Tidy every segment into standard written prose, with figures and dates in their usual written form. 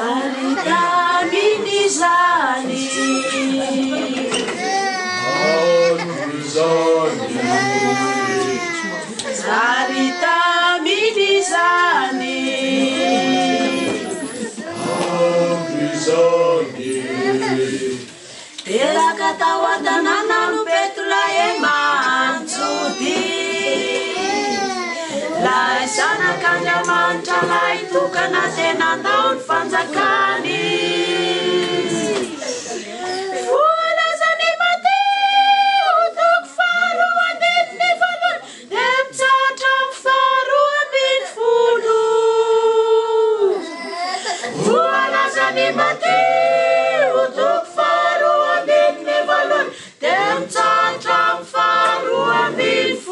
Ary tamin'izany. Ary tamin'izany. Teraka tao an-tanàna no Bethlehema Jodia. Lay zanak'Andriamanitra lay tokana dia nandao ny fanjakany. Voalazan'i Matio toko faharoa andininy voalohany dia mitsahatra amin'ny 12. Voalazan'i Matio toko faharoa andininy voalohany dia mitsahatra amin'ny 12.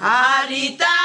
Ary tamin'izany.